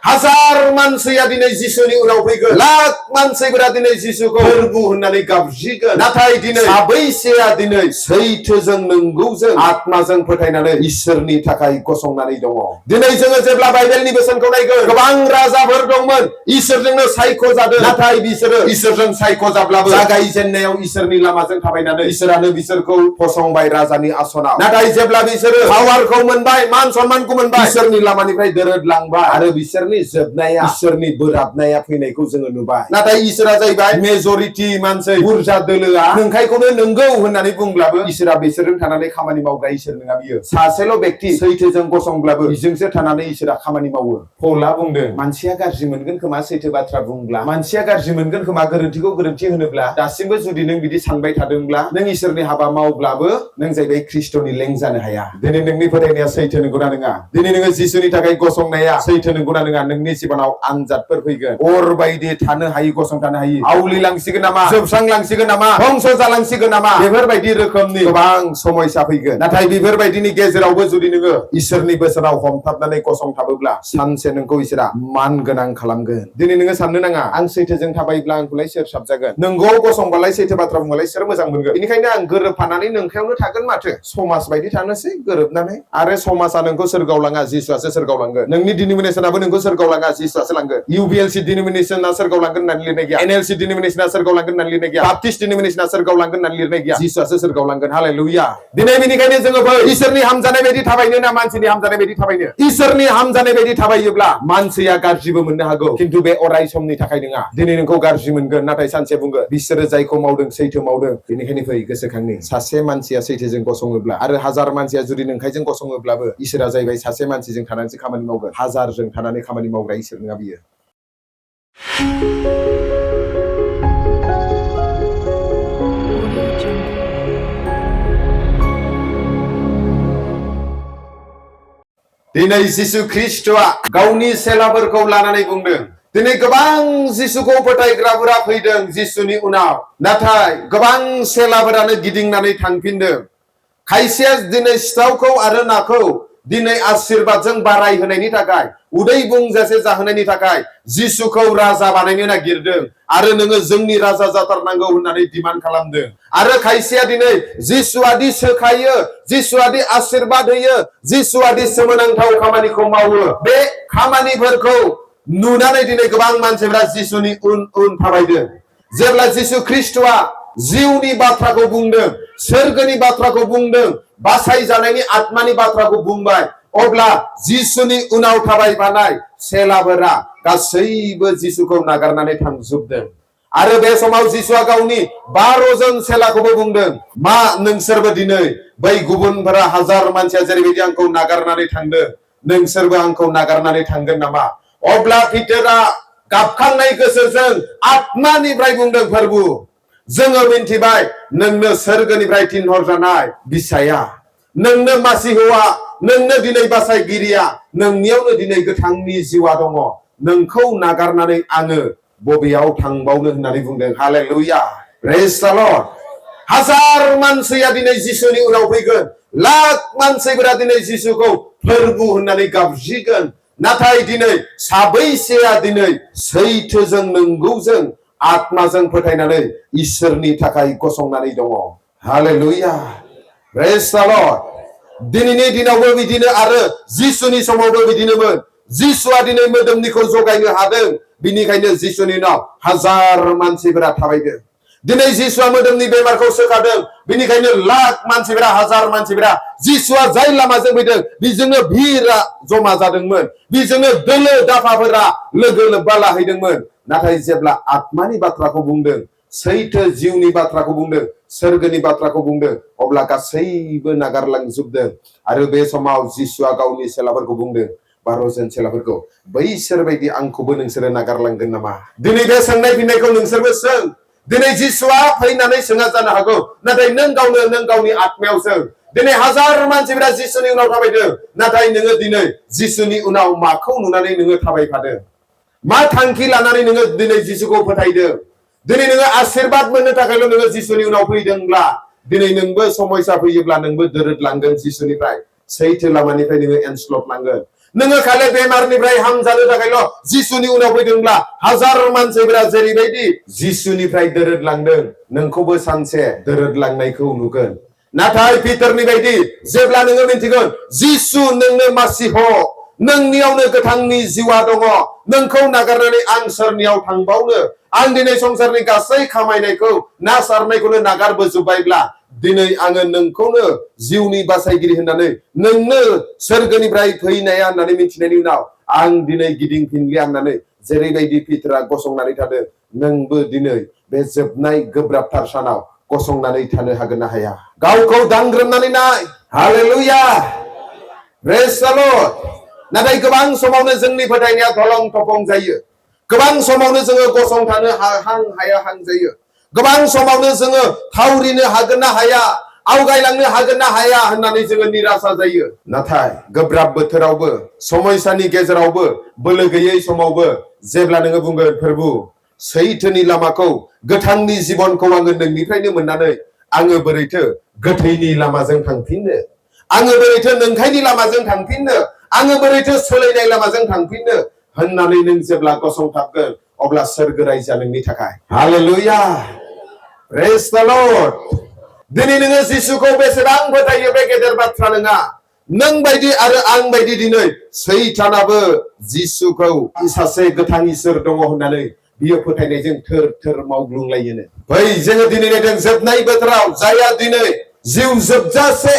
हाजार मानसिया दिनै जिसुनि उनाव फैगोन लाख मानसिफोरा दिनै जिसुखौ फोरबु होननानै गाबज्रिगोन नाथाय दिनै साबैसेया दिनै सैथोजों नंगौजों आत्माजों फोथायनानै इसोरनि थाखाय गसंनानै दङ दिनै जोङो जेब्ला बाइबेलनि बोसोनखौ नायगोन गोबां राजाफोर दंमोन इसोरजोंनो सायख'जादों नाथाय बिसोरो इसोरजों सायख'जाब्लाबो जागायजेननायाव इसोरनि लामाजों थाबायनानै इसोरानो बिसोरखौ फसंबाय राजानि आसनाव नाथाय जेब्ला बिसोरो पावारखौ मोनबाय मान सन्मानखौ मोनबाय इसोरनि लामानिफ्राय दोरोदलांबाय आरो बिसोरनि जोबनाया इसोरनि बोराबनाया फैनायखौ जोङो नुबाय नाथाय इसोरा जाहैबाय मेजरिटी मानसि बुरजा दोलोआ नंखायखौनो नंगौ होननानै बुंब्लाबो इसोरा बिसोरजों थानानै खामानि मावग्रा इसोर नङा बियो सासेल' व्यक्ति सैथोजों गसंब्लाबो बिजोंसो थानानै इसोरा खामानि मावो पौला बुंदों मानसिया गाज्रि मोनगोन खोमा सैथो बाथ्रा बुंब्ला मानसिया गाज्रि मोनगोन खोमा गोरोन्थिखौ गोरोन्थि होनोब्ला दासिमबो जुदि नों बिदि सानबाय थादोंब्ला नों इसोरनि हाबा मावब्लाबो नों जाहैबाय ख्रिस्ट'नि लें जानो हाया दिनै नोंनि फोथायनाया सैथो नंगौना नङा दिनै नोङो जिसुनि थाखाय गसंनाया सैथो नंगौना नङा नोंनि जिबनाव आनजादफोर फैगोन अर बायदि थानो हायि गसंथानो हायि आवलिलांसिगोन नामा जोबस्रांलांसिगोन नामा धंस जालांसिगोन नामा बेफोरबायदि रोखोमनि गोबां समस्या फैगोन नाथाय बेफोरबायदिनि गेजेरावबो जुदि नोङो इसोरनि बोसोराव हमथाबनानै गसंथाबोब्ला सानसे नोंखौ इसोरा मान गोनां खालामगोन दिनै नोङो साननो नाङा आं सैथोजों थाबायब्ला आंखौलाय सोर साबजागोन नोंगौ गसंबालाय सैथो बाथ्रा बुंबालाय सोर मोजां मोनगोन बेनिखायनो आं गोरोबफानानै नोंखायावनो थागोन माथो समाज बायदि थानोसै गोरोबनानै आरो समाजा नोंखौ सोरगाव लाङा जिसुआसो सोरगाव लांगोन नोंनि डिनोमिनेसनाबो नोंखौ सोरगाव लाङा जिसुआसो लांगोन UBLC डिनोमिनेसना सोरगाव लांगोन होननानै लिरनाय गैया NLC डिनोमिनेसना सोरगाव लांगोन होननानै लिरनाय गैया बाप्टिस्ट डिनोमिनेसना सोरगाव लांगोन होननानै लिरनाय गैया जिसुआसो सोरगाव लांगोन हालेलुया दिनै बेनिखायनो जोङो बै इसोरनि हामजानाय बायदि थाबायनो ना मानसिनि हामजानाय बायदि थाबायनो इसोरनि हामजानाय बायदि थाबायोब्ला मानसिया गाज्रिबो मोननो हागौ खिन्थु बे अराय समनि थाखाय नङा दिनै नोंखौ गाज्रि मोनगोन नाथाय सानसे बुंगोन बिसोरो जायखौ मावदों सैथो मावदों बेनिखायनो फै गोसोखांनि सासे मानसिया सैथोजों गसङोब्ला आरो हाजार मानसिया जुदि नंखायजों गसङोब्लाबो इसोरा जाहैबाय सासे मानसिजों थानानैसो खामानि मावगोन हाजारजों थानानै खामानि मावग्रा इसोर नङा बियो दिनै जिसु ख्रिस्टआ गावनि सेलाफोरखौ लानानै बुंदों दिनै गोबां जिसुखौ फोथायग्राफोरा फैदों जिसुनि उनाव नाथाय गोबां सेलाफोरानो गिदिंनानै थांफिनदों खायसेया दिनै सिथावखौ आरो नाखौ दिनै आशीर्बादजों बाराय होनायनि थाखाय उदै बुंजासे जाहोनायनि थाखाय जिसुखौ राजा बानायनो नागिरदों आरो नोङो जोंनि राजा जाथारनांगौ होननानै डिमान्ड खालामदों आरो खायसेया दिनै जिसुआदि सोखायो जिसुआदि आशीर्बाद होयो जिसुआदि सोमोनांथाव खामानिखौ मावो बे खामानिफोरखौ नुनानै दिनै गोबां मानसिफोरा जिसुनि उन उन थाबायदों जेब्ला जिसु ख्रिस्टआ जिउनि बाथ्राखौ बुंदों सोरगोनि बाथ्राखौ बुंदों बासायजानायनि आत्मानि बाथ्राखौ बुंबाय अब्ला जिसुनि उनाव थाबायफानाय सेलाफोरा गासैबो जिसुखौ नागारनानै थांजोबदों आरो बे समाव जिसुआ गावनि 12 जन सेलाखौबो बुंदों मा नोंसोरबो दिनै बै गुबुनफोरा हाजार मानसिया जेरैबायदि आंखौ नागारनानै थांदों नोंसोरबो आंखौ नागारनानै थांगोन नामा अब्ला पिटारा गाबखांनाय गोसोजों आत्मानिफ्राय बुंदों प्रभु जोङो मिन्थिबाय नोंनो सोरगोनिफ्राय थिनहरजानाय बिसाया नोंनो मासि हौवा नोंनो दिनै बासायगिरिया नोंनियावनो दिनै गोथांनि जिउआ दङ नोंखौ नागारनानै आङो बबेयाव थांबावनो होननानै बुंदों हालेलुया प्रेज द लर्ड हाजार मानसिया दिनै जिसुनि उनाव फैगोन लाख मानसिफोरा दिनै जिसुखौ फोरबु होननानै गाबज्रिगोन नाथाय दिनै साबैसेया दिनै सैथोजों नंगौजों आत्माजों फोथायनानै इसोरनि थाखाय गसंनानै दङ हालेलुया प्रेज द लर्ड दिनैनि दिनावबो बिदिनो आरो जिसुनि समावबो बिदिनोमोन जिसुआ दिनै मोदोमनिखौ जगायनो हादों बिनिखायनो जिसुनि उनाव हाजार मानसिफोरा थाबायदों दिनै जिसुआ मोदोमनि बेमारखौ सोखादों बिनिखायनो लाख मानसिफोरा हाजार मानसिफोरा जिसुआ जाय लामाजों फैदों बेजोंनो भिरा जमा जादोंमोन बेजोंनो दोलो दाफाफोरा लोगो लोब्बा लाहैदोंमोन नाथाय जेब्ला आत्मानि बाथ्राखौ बुंदों सैथो जिउनि बाथ्राखौ बुंदों सोरगोनि बाथ्राखौ बुंदों अब्ला गासैबो नागारलांजोबदों आरो बे समाव जिसुआ गावनि सेलाफोरखौ बुंदों 12 जन सेलाफोरखौ बैसोर बायदि आंखौबो नोंसोरो नागारलांगोन नामा दिनै बे सोंनाय फिननायखौ नोंसोरबो सों दिनै जिसुआ फैनानै सोङा जानो हागौ नाथाय नों गावनि आत्मायाव सों दिनै हाजार मानसिफोरा जिसुनि उनाव थाबायदों नाथाय नोङो दिनै जिसुनि उनाव माखौ नुनानै नोङो थाबायफादों मा थांखि लानानै नोङो दिनै जिसुखौ फोथायदों दिनै नोङो आशीर्बाद मोननो थाखायल' नोङो जिसुनि उनाव फैदोंब्ला दिनै नोंबो समस्या फैयोब्ला नोंबो दोरोदलांगोन जिसुनिफ्राय सैथो लामानिफ्राय नोङो एनस्लट लांगोन नोङो खालि बेमारनिफ्राय हामजानो थाखायल' जिसुनि उनाव फैदोंब्ला हाजार मानसिफोरा जेरैबायदि जिसुनिफ्राय दोरोदलांदों नोंखौबो सानसे दोरोदलांनायखौ नुगोन। नाथाय पिटारनि बायदि जेब्ला नोङो मिन्थिगोन जिसु नोंनो मासिह, नोंनियावनो गोथांनि जिउआ दङ, नोंखौ नागारनानै आं सोरनियाव थांबावनो, आं दिनै संसारनि गासै खामायनायखौ नासारनायखौनो नागारबोजोब्बायब्ला दिनै आङो नोंखौनो जिउनि बासायगिरि होननानै नोंनो सोरगोनिफ्राय फैनाया होननानै मिथिनायनि उनाव आं दिनै गिदिंफिनलिया होननानै जेरैबायदि पिटारा गसंनानै थादों, नोंबो दिनै बे जोबनाय गोब्राबथार सानाव गसंनानै थानो हागोन ना हाया? गावखौ दांग्रोमनानै नाय। Hallelujah, praise the lord. नाथाय गोबां समावनो जोंनि फोथायनाया धलं थफं जायो। गोबां समावनो जोङो गसंथानो हाहां हाया हां जायो। गोबां समावनो जोङो थावरिनो हागोन ना हाया, आवगायलांनो हागोन ना हाया होननानै जोङो निराशा जायो। नाथाय गोब्राब बोथोरावबो, समयसानि गेजेरावबो, बोलो गैयै समावबो जेब्ला नोङो बुंगोन प्रभु सैथोनि लामाखौ, गोथांनि जिबनखौ आङो नोंनिफ्रायनो मोननानै आङो बोरैथो गोथैनि लामाजों थांफिननो, आङो बोरैथो नोंखायनि लामाजों थांफिननो, आङो बोरैथो सोलायनाय लामाजों थांफिननो होननानै नों जेब्ला गसंथाबगोन अब्ला सोरगो रायजोआ नोंनि थाखाय। Hallelujah, praise the Lord. दिनै नोङो जिसुखौ बेसेबां फोथायो बे गेदेर बाथ्रा नङा। नों बायदि आरो आं बायदि दिनै सैतानाबो जिसुखौ सासे गोथां इसोर दङ होननानै बियो फोथायनायजों थोर थोर मावग्लुंलायोनो। बै जोङो दिनै नायदों जोबनाय बोथोराव जायहा दिनै जिउ जोबजासे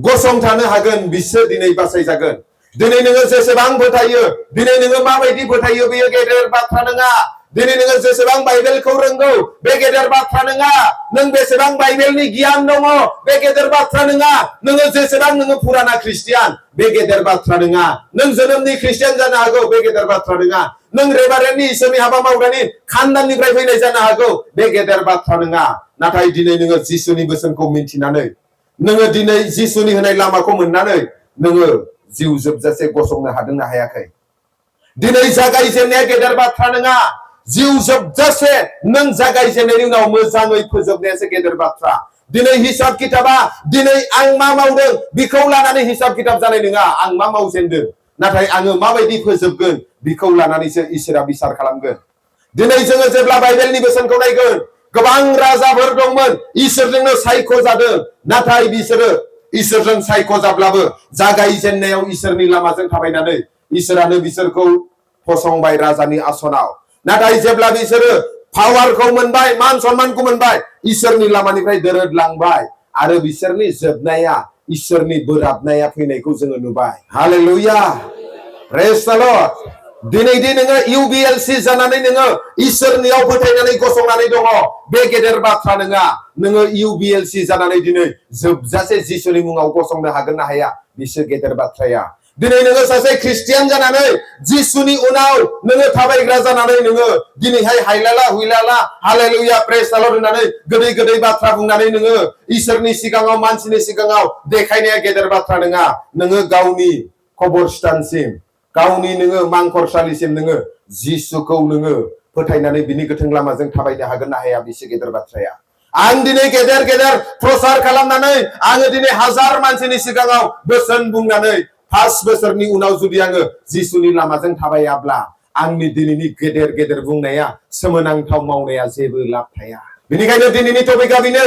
गसंथानो हागोन बिसोर दिनै बासायजागोन। दिनै नोङो जेसेबां फोथायो, दिनै नोङो माबायदि फोथायो बेयो गेदेर बाथ्रा नङा। दिनै नोङो जेसेबां बाइबेलखौ रोंगौ बे गेदेर बाथ्रा नङा। नों बेसेबां बाइबेलनि गियान दङ बे गेदेर बाथ्रा नङा। नोङो जेसेबां नोङो फुराना ख्रिस्टियान बे गेदेर बाथ्रा नङा। नों जोनोमनि ख्रिस्टियान जानो हागौ, बे गेदेर बाथ्रा नङा। नों रेभारेन्डनि इसोरनि हाबा मावग्रानि खानदाननिफ्राय फैनाय जानो हागौ, बे गेदेर बाथ्रा नङा। नाथाय दिनै नोङो जिसुनि बोसोनखौ मिन्थिनानै, नोङो दिनै जिसुनि होनाय लामाखौ मोननानै नोङो जिउ जोबजासे गसंनो हादोंना हायाखै? दिनै जागायजेननाया गेदेर बाथ्रा नङा, जिउ जोबजासे नों जागायजेननायनि उनाव मोजाङै फोजोबनायासो गेदेर बाथ्रा। दिनै हिसाब किताबा दिनै आं मा मावदों बेखौ लानानै हिसाब किताब जानाय नङा। आं मा मावजेनदों, नाथाय आङो माबायदि फोजोबगोन बेखौ लानानैसो इसोरा बिसार खालामगोन। दिनै जोङो जेब्ला बाइबेलनि बोसोनखौ नायगोन, गोबां राजाफोर दंमोन इसोरजोंनो सायख' जादों, नाथाय बिसोरो इसोरजों सायख' जाब्लाबो जागायजेननायाव इसोरनि लामाजों थाबायनानै इसोरानो बिसोरखौ फसंबाय राजानि आसनाव। नाथाय जेब्ला बिसोरो पावारखौ मोनबाय, मान सन्मानखौ मोनबाय, इसोरनि लामानिफ्राय दोरोदलांबाय आरो बिसोरनि जोबनाया, इसोरनि बोराबनाया फैनायखौ जोङो नुबाय। Hallelujah, praise the Lord. दिनै दि नोङो UBLC जानानै नोङो इसोरनियाव फोथायनानै गसंनानै दङ, बे गेदेर बाथ्रा नङा। नोङो UBLC जानानै दिनै जोबजासे जिसुनि मुङाव गसंनो हागोन ना हाया, बिसो गेदेर बाथ्राया। दिनै नोङो सासे ख्रिस्टियान जानानै जिसुनि उनाव नोङो थाबायग्रा जानानै नोङो दिनैहाय हायलाला हुइलाला हालेलुया प्रेज द लर्ड होननानै गोदै गोदै बाथ्रा बुंनानै नोङो इसोरनि सिगाङाव, मानसिनि सिगाङाव देखायनाया गेदेर बाथ्रा नङा। नोङो गावनि खबरस्तानसिम, गावनि नोङो मांखरसालिसिम नोङो जिसुखौ नोङो फोथायनानै बिनि गोथों लामाजों थाबायनो हागोन ना हाया, बिसो गेदेर बाथ्राया। आं दिनै गेदेर गेदेर प्रसार खालामनानै आङो दिनै हाजार मानसिनि सिगाङाव बोसोन बुंनानै 5 बोसोरनि उनाव जुदि आङो जिसुनि लामाजों थाबायाब्ला आंनि दिनैनि गेदेर गेदेर बुंनाया, सोमोनांथाव मावनाया जेबो लाब थाया। बेनिखायनो दिनैनि टपिकआ बेनो,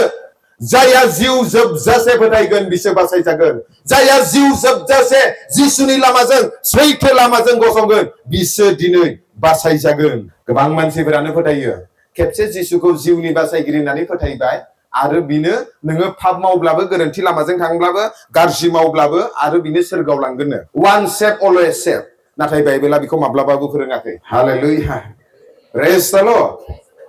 जायहा जिउ जोबजासे फोथायगोन बिसो बासायजागोन। जायहा जिउ जोबजासे जिसुनि लामाजों, सैथो लामाजों गसंगोन बिसो दिनै बासायजागोन। गोबां मानसिफोरानो फोथायो खेबसे जिसुखौ जिउनि बासायगिरि होननानै फोथायबाय आरो बिनो नोङो पाप मावब्लाबो, गोरोन्थि लामाजों थांब्लाबो, गाज्रि मावब्लाबो आरो बिनो सोरगोआव लांगोननो। One safe always safe. नाथाय बाइबेला बेखौ माब्लाबाबो फोरोङाखै। Hallelujah, praise the Lord.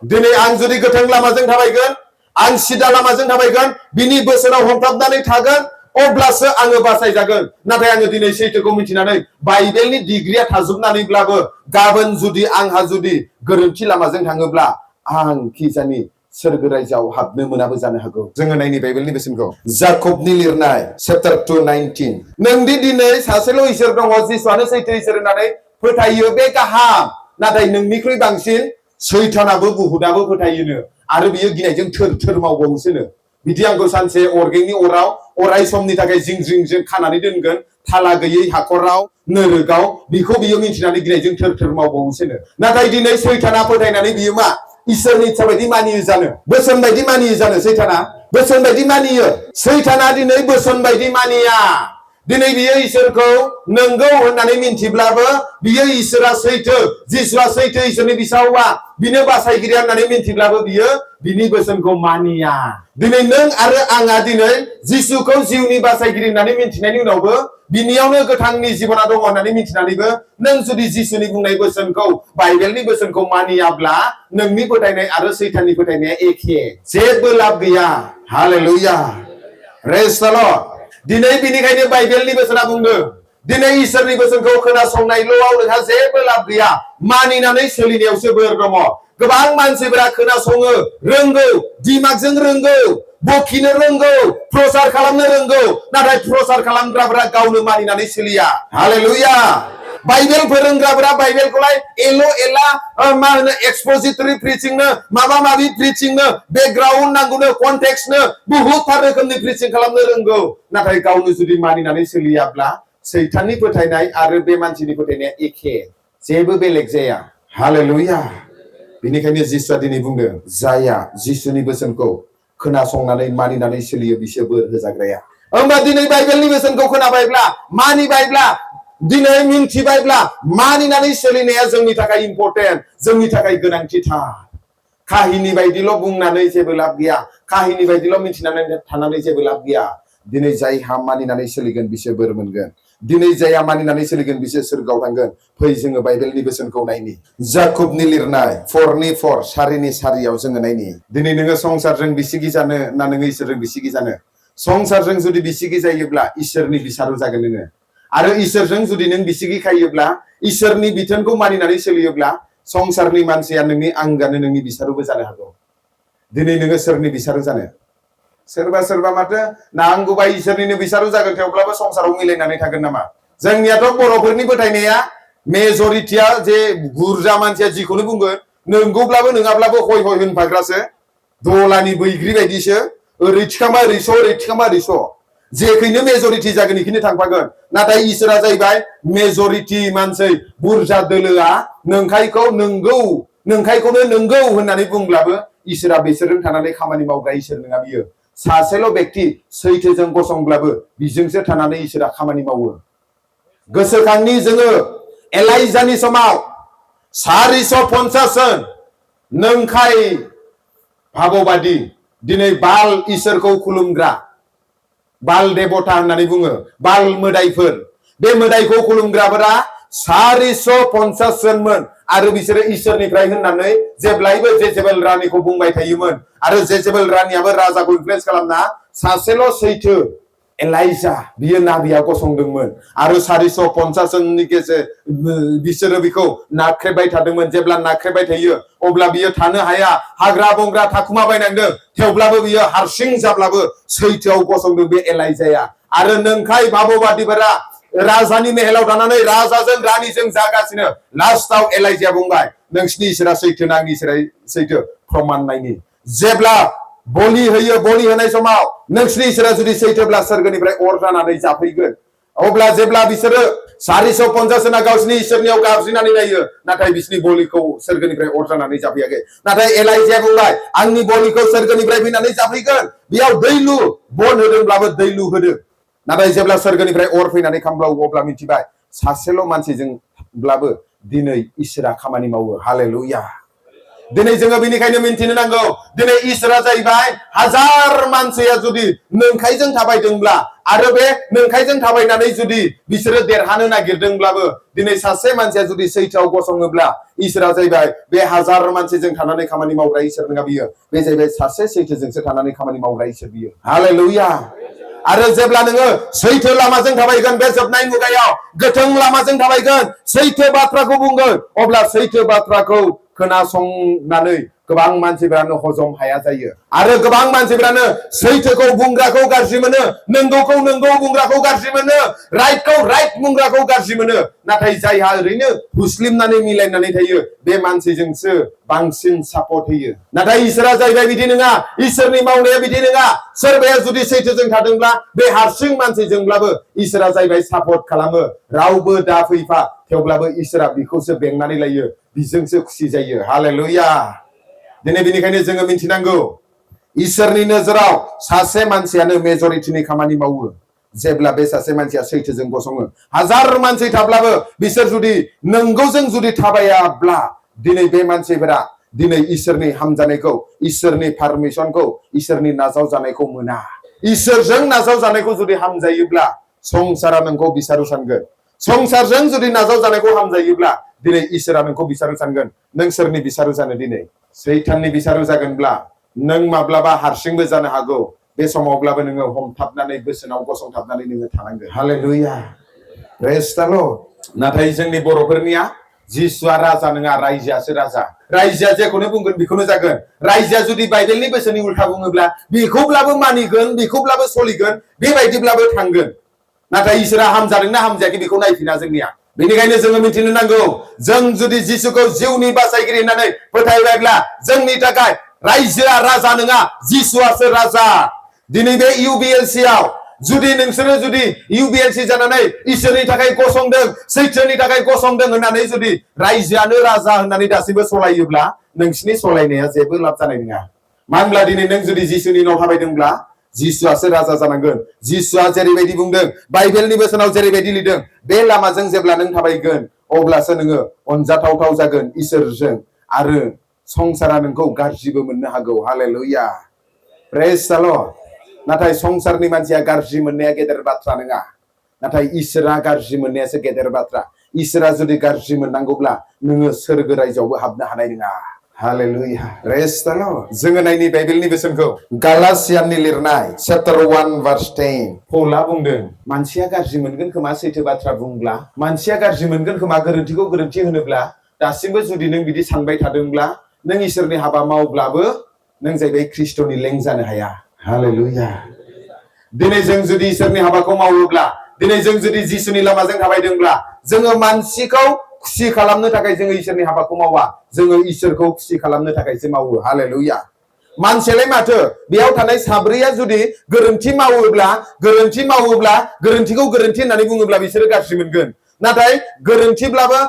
दिनै आं जुदि गोथों लामाजों थाबायगोन, आं सिदा लामाजों थाबायगोन, बिनि बोसोनाव हमथाबनानै थागोन, अब्लासो आङो बासायजागोन। नाथाय आङो दिनै सैथोखौ मिथिनानै बाइबेलनि डिग्रिया थाजोबनानैब्लाबो गाबोन जुदि आंहा जुदि गोरोन्थि लामाजों थाङोब्ला आं खिजानि सोरगो रायजोआव हाबनो मोनाबो जानो हागौ। जोङो नायनि बाइबेलनि बेसेनखौ, जाकबनि लिरनाय चैप्टार 2:19। नोंदि दिनै सासेल' इसोर दङ, जिसुआनो सैथो इसोर होननानै फोथायो बे गाहाम, नाथाय नोंनिख्रुइ बांसिन सैतानाबो बुहुदाबो फोथायोनो आरो बियो गिनायजों थोर थोर मावबावोसोनो। बिदि आंखौ सानसे अरगेंनि अराव अराय समनि थाखाय जिं खानानै दोनगोन थाला गैयै हाखराव नोरोगाव बिखौ बियो मिथिनानै गिनायजों थोर थोर मावबावोसोनो नाथाय दिनै सैताना फोथायनानै बियो मा इसोरनि इच्छा बायदि मानियो जानो बोसोन बायदि मानियो जानो सैताना बोसोन बायदि मानियो सैताना दिनै बोसोन बायदि मानिया दिनै बियो इसोरखौ नंगौ होननानै मिन्थिब्लाबो बियो इसोरा सैथो जिसुआ सैथो इसोरनि बिसावआ बिनो बासायगिरि होननानै मिन्थिब्लाबो बियो बिनि बोसोनखौ मानिया दिनै नों आरो आंहा दिनै जिसुखौ जिउनि बासायगिरि होननानै मिन्थिनायनि उनावबो बिनियावनो गोथांनि जिबना दङ होननानै मिन्थिनानैबो नों जुदि जिसुनि बुंनाय बोसोनखौ बाइबेलनि बोसोनखौ मानियाब्ला नोंनि फोथायनाय आरो सैताननि फोथायनाया एखे जेबो लाब गैया हालेलुया प्रेज द लर्ड दिनै बिनिखायनो बाइबेलनि बोसोना बुंदों दिनै इसोरनि बोसोनखौ खोनासंनायल'आव नोंहा जेबो लाब गैया मानिनानै सोलिनायावसो बोर दङ गोबां मानसिफोरा खोनासङो रोंगौ दिमागजों रोंगौ बखिनो रोंगौ प्रचार खालामनो रोंगौ नाथाय प्रचार खालामग्राफोरा गावनो मानिनानै सोलिया हालेलुया बाइबेल फोरोंग्राफोरा बाइबेलखौलाय एला मा होनो एक्सपोजिटरि प्रिचिंनो माबा माबि प्रिचिंनो बेकग्राउन्ड नांगौनो कन्टेक्सनो बहुतथार रोखोमनि प्रिचिं खालामनो रोंगौ नाथाय गावनो जुदि मानिनानै सोलियाब्ला सैताननि फोथायनाय आरो बे मानसिनि फोथायनाया एखे जेबो बेलेग जाया हालेलुया बेनिखायनो जिसुआ दिनै बुंदों जाया जिसुनि बोसोनखौ खोनासंनानै मानिनानै सोलियो बिसोर बोर होजाग्राया होमबा दिनै बाइबेलनि बोसोनखौ खोनाबायब्ला मानिबायब्ला दिनै मिन्थिबायब्ला मानिनानै सोलिनाया जोंनि थाखाय इम्पर्टेन्ट जोंनि थाखाय गोनांथिथार काहिनी बायदिल' बुंनानै जेबो लाब गैया काहिनी बायदिल' मिन्थिनानै थानानै जेबो लाब गैया दिनै जायहा मानिनानै सोलिगोन बिसोर बोर मोनगोन दिनै जायहा मानिनानै सोलिगोन बिसोर सोरगोआव थांगोन फै जोङो बाइबेलनि बोसोनखौ नायनि जाकुबनि लिरनाय 4:4 सारिनि सारियाव जोङो नायनि दिनै नोङो संसारजों बिसिगि जानो ना नोङो इसोरजों बिसिगि जानो संसारजों जुदि बिसिगि जायोब्ला इसोरनि बिसारो जागोन नोङो आरो इसोरजों जुदि नों बिसिगि खायोब्ला इसोरनि बिथोनखौ मानिनानै सोलियोब्ला संसारनि मानसिया नोंनि आंगानो नोंनि बिसारोबो जानो हागौ दिनै नोङो सोरनि बिसारो जानो सोरबा माथो नांगौबा इसोरनिनो बिसारो जागोन थेवब्लाबो संसाराव मिलायनानै थागोन नामा जोंनियाथ' बर'फोरनि फोथायनाया मेजरिटिया जे बुरजा मानसिया जिखौनो बुंगोन नंगौब्लाबो नङाब्लाबो हय हय होनफाग्रासो दलानि बैग्रि बायदिसो ओरै थिखांबा ओरैस' ओरै थिखांबा ओरैस' जेखैनो मेजरिटि जागोन इखैनो थांफागोन नाथाय इसोरा जाहैबाय मेजरिटि मानसि बुरजा दोलोआ नंखायखौ नंगौ नंखायखौनो नंगौ होननानै बुंब्लाबो इसोरा बिसोरजों थानानै खामानि मावग्रा इसोर नङा बियो सासेल' व्यक्ति सैथोजों गसंब्लाबो बिजोंसो थानानै इसोरा खामानि मावो गोसोखांनि जोङो एलाइजानि समाव 450 जन नंखाय भाबबादि दिनै बाल इसोरखौ खुलुमग्रा बाल देबता होननानै बुङो बाल मोदायफोर बे मोदायखौ खुलुमग्राफोरा 450 जनमोन आरो बिसोरो इसोरनिफ्राय होननानै जेब्लायबो जेजेबेल रानिखौ बुंबाय थायोमोन आरो जेजेबेल रानियाबो राजाखौ इनफ्लुएन्स खालामना सासेल' सैथो एलाइजा बियो नाबिया गसंदोंमोन आरो 450 जननि गेजेर बिसोरो बिखौ नाख्रेबबाय थादोंमोन जेब्ला नाख्रेबबाय थायो अब्ला बियो थानो हाया हाग्रा बंग्रा थाखुमाबायनांदों थेवब्लाबो बियो हारसिं जाब्लाबो सैथोआव गसंदों बे एलाइजाया आरो नंखाय भाबबादिफोरा राजानि मेहेलाव थानानै राजाजों रानिजों जागासिनो लास्टआव एलाइजाया बुंबाय नोंसिनि इसोरा सैथो ना आंनि इसोरा सैथो प्रमाण नायनि जेब्ला बलि होयो बलि होनाय समाव नोंसिनि इसोरा जुदि सैथोब्ला सोरगोनिफ्राय अर जानानै जाफैगोन अब्ला जेब्ला बिसोरो 450 जना गावसिनि इसोरनियाव गाबज्रिनानै नायो नाथाय बिसोरनि बलिखौ सोरगोनिफ्राय अर जानानै जाफैयाखै नाथाय एलाइजाया बुंबाय आंनि बलिखौ सोरगोनिफ्राय फैनानै जाफैगोन बेयाव दैलु बन होदोंब्लाबो दैलु होदों नाथाय जेब्ला सोरगोनिफ्राय अर फैनानै खामब्लावो अब्ला मिथिबाय सासेल' मानसिजोंब्लाबो दिनै इसोरा खामानि मावो हालेलुया दिनै जोङो बेनिखायनो मिन्थिनो नांगौ दिनै इसोरा जाहैबाय हाजार मानसिया जुदि नंखायजों थाबायदोंब्ला आरो बे नंखायजों थाबायनानै जुदि बिसोरो देरहानो नागिरदोंब्लाबो दिनै सासे मानसिया जुदि सैथोआव गसङोब्ला इसोरा जाहैबाय बे हाजार मानसिजों थानानै खामानि मावग्रा इसोर नङा बियो बे जाहैबाय सासे सैथोजोंसो थानानै खामानि मावग्रा इसोर बियो हालेलुया आरो जेब्ला नोङो सैथो लामाजों थाबायगोन बे जोबनाय मुगायाव गोथों लामाजों थाबायगोन सैथो बाथ्राखौ बुंगोन अब्ला सैथो बाथ्राखौ खोनासंनानै गोबां मानसिफोरानो हजम हाया जायो आरो गोबां मानसिफोरानो सैथोखौ बुंग्राखौ गाज्रि मोनो, नंगौखौ नंगौ बुंग्राखौ गाज्रि मोनो, राइटखौ राइट बुंग्राखौ गाज्रि मोनो। नाथाय जायहा ओरैनो हुस्लिमनानै मिलायनानै थायो बे मानसिजोंसो बांसिन सापर्ट होयो। नाथाय इसोरा जाहैबाय बिदि नङा, इसोरनि मावनाया बिदि नङा। सोरबाया जुदि सैथोजों थादोंब्ला बे हारसिं मानसिजोंब्लाबो इसोरा जाहैबाय सापर्ट खालामो। रावबो दा फैफा, थेवब्लाबो इसोरा बिखौसो बेंनानै लायो, बिजोंसो खुसि जायो। हालेलुया। दिनै बेनिखायनो जोङो मिथिनांगौ, इसोरनि नोजोराव सासे मानसियानो मेजरिटिनि खामानि मावो जेब्ला बे सासे मानसिया सैथोजों गसङो। हाजार मानसि थाब्लाबो बिसोर जुदि नंगौजों जुदि थाबायाब्ला दिनै बे मानसिफोरा दिनै इसोरनि हामजानायखौ, इसोरनि पारमिसनखौ, इसोरनि नाजाव जानायखौ मोना। इसोरजों नाजाव जानायखौ जुदि हामजायोब्ला संसारा नोंखौ बिसारू सानगोन। संसारजों जुदि नाजाव जानायखौ हामजायोब्ला दिनै इसोरा नोंखौ बिसारू सानगोन। नों सोरनि बिसारू जानो? दिनै सैताननि बिसारू जागोनब्ला नों माब्लाबा हारसिंबो जानो हागौ। बे समावब्लाबो नोङो हमथाबनानै बोसोनाव गसंथाबनानै नोङो थानांगोन। हालेलुया। Praise the lord. नाथाय जोंनि बर'फोरनिया जिसुआ राजा नङा, रायजोआसो राजा। रायजोआ जेखौनो बुंगोन बेखौनो जागोन। रायजोआ जुदि बाइबेलनि बोसोननि उल्था बुङोब्ला बेखौब्लाबो मानिगोन, बेखौब्लाबो सलिगोन, बेबायदिब्लाबो थांगोन। नाथाय इसोरा हामजादोंना हामजायाखै बेखौ नायफिना जोंनिया। बेनिखायनो जोङो मिथिनो नांगौ, जों जुदि जिसुखौ जिउनि बासायगिरि होननानै फोथायबायब्ला जोंनि थाखाय रायजोआ राजा नङा, जिसुआसो राजा। दिनै बे UBLC आव जुदि नोंसोरो जुदि UBLC जानानै इसोरनि थाखाय गसंदों, सैथोनि थाखाय गसंदों होननानै जुदि रायजोआनो राजा होननानै दासिमबो सलायोब्ला नोंसिनि सलायनाया जेबो लाब जानाय नङा। मानो होनब्ला दिनै नों जुदि जिसुनि उनाव थाबायदोंब्ला जिसुआसो राजा जानांगोन। जिसुआ जेरैबायदि बुंदों, बाइबेलनि बोसोनाव जेरैबायदि लिरदों, बे लामाजों जेब्ला नों थाबायगोन अब्लासो नोङो अनजाथावथाव जागोन इसोरजों, आरो संसारा नोंखौ गाज्रिबो मोननो हागौ। हालेलुया। Praise the lord. नाथाय संसारनि मानसिया गाज्रि मोननाया गेदेर बाथ्रा नङा, नाथाय इसोरा गाज्रि मोननायासो गेदेर बाथ्रा। इसोरा जुदि गाज्रि मोननांगौब्ला नोङो सोरगो रायजोआवबो हाबनो हानाय नङा। हालेलुया। Praise the lord. जोङो नायनि बाइबेलनि बोसोनखौ, गालातियाननि लिरनाय चैप्टार 1 verse 10। पौला बुंदों, मानसिया गाज्रि मोनगोन खोमा सैथो बाथ्रा बुंब्ला, मानसिया गाज्रि मोनगोन खोमा गोरोन्थिखौ गोरोन्थि होनोब्ला। दासिमबो जुदि नों बिदि सानबाय थादोंब्ला नों इसोरनि हाबा मावब्लाबो नों जाहैबाय ख्रिस्ट'नि लें जानो हाया। हालेलुया। दिनै जों जुदि इसोरनि हाबाखौ मावोब्ला, दिनै जों जुदि जिसुनि लामाजों थाबायदोंब्ला, जोङो मानसिखौ खुसि खालामनो थाखाय जोङो इसोरनि हाबाखौ मावा, जोङो इसोरखौ खुसि खालामनो थाखायसो मावो। हालेलुया। मानसियालाय माथो, बेयाव थानाय साब्रैया जुदि गोरोन्थि मावोब्ला गोरोन्थिखौ गोरोन्थि होननानै बुङोब्ला बिसोरो गाज्रि मोनगोन। नाथाय गोरोन्थिब्लाबो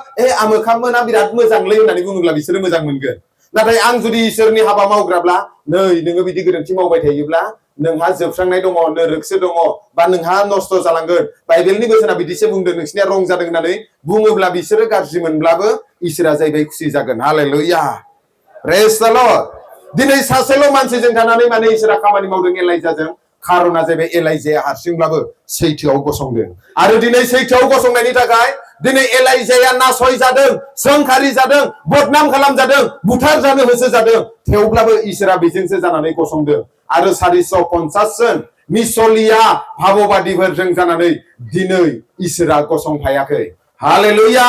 आमोखामोना बिराद मोजांलै होननानै बुङोब्ला बिसोरो मोजां मोनगोन। नाथाय आं जुदि इसोरनि हाबा मावग्राब्ला, नै नोङो बिदि गोरोन्थि मावबाय थायोब्ला नोंहा जोबस्रांनाय दङ, नोरोखसो दङ, बा नोंहा नस्थ' जालांगोन। बाइबेलनि बोसोना बिदिसो बुंदों, नोंसिनिया रं जादों होननानै बुङोब्ला बिसोरो गाज्रि मोनब्लाबो इसोरा जाहैबाय खुसि जागोन। हालेलुया। Praise the Lord. दिनै सासेल' मानसिजों थानानै माने इसोरा खामानि मावदों एलाइजाजों, खारना जाहैबाय एलाइजाया हारसिंब्लाबो सैथोआव गसंदों। आरो दिनै सैथोआव गसंनायनि थाखाय दिनै एलाइजाया नासय जादों, सोंखारि जादों, बदनाम खालामजादों, बुथार जानो होसोजादों, थेवब्लाबो इसोरा बेजोंसो जानानै गसंदों। आरो 450 जन मिसलिया भाबबादिफोरजों जानानै दिनै इसोरा गसंफायाखै। हालेलुया।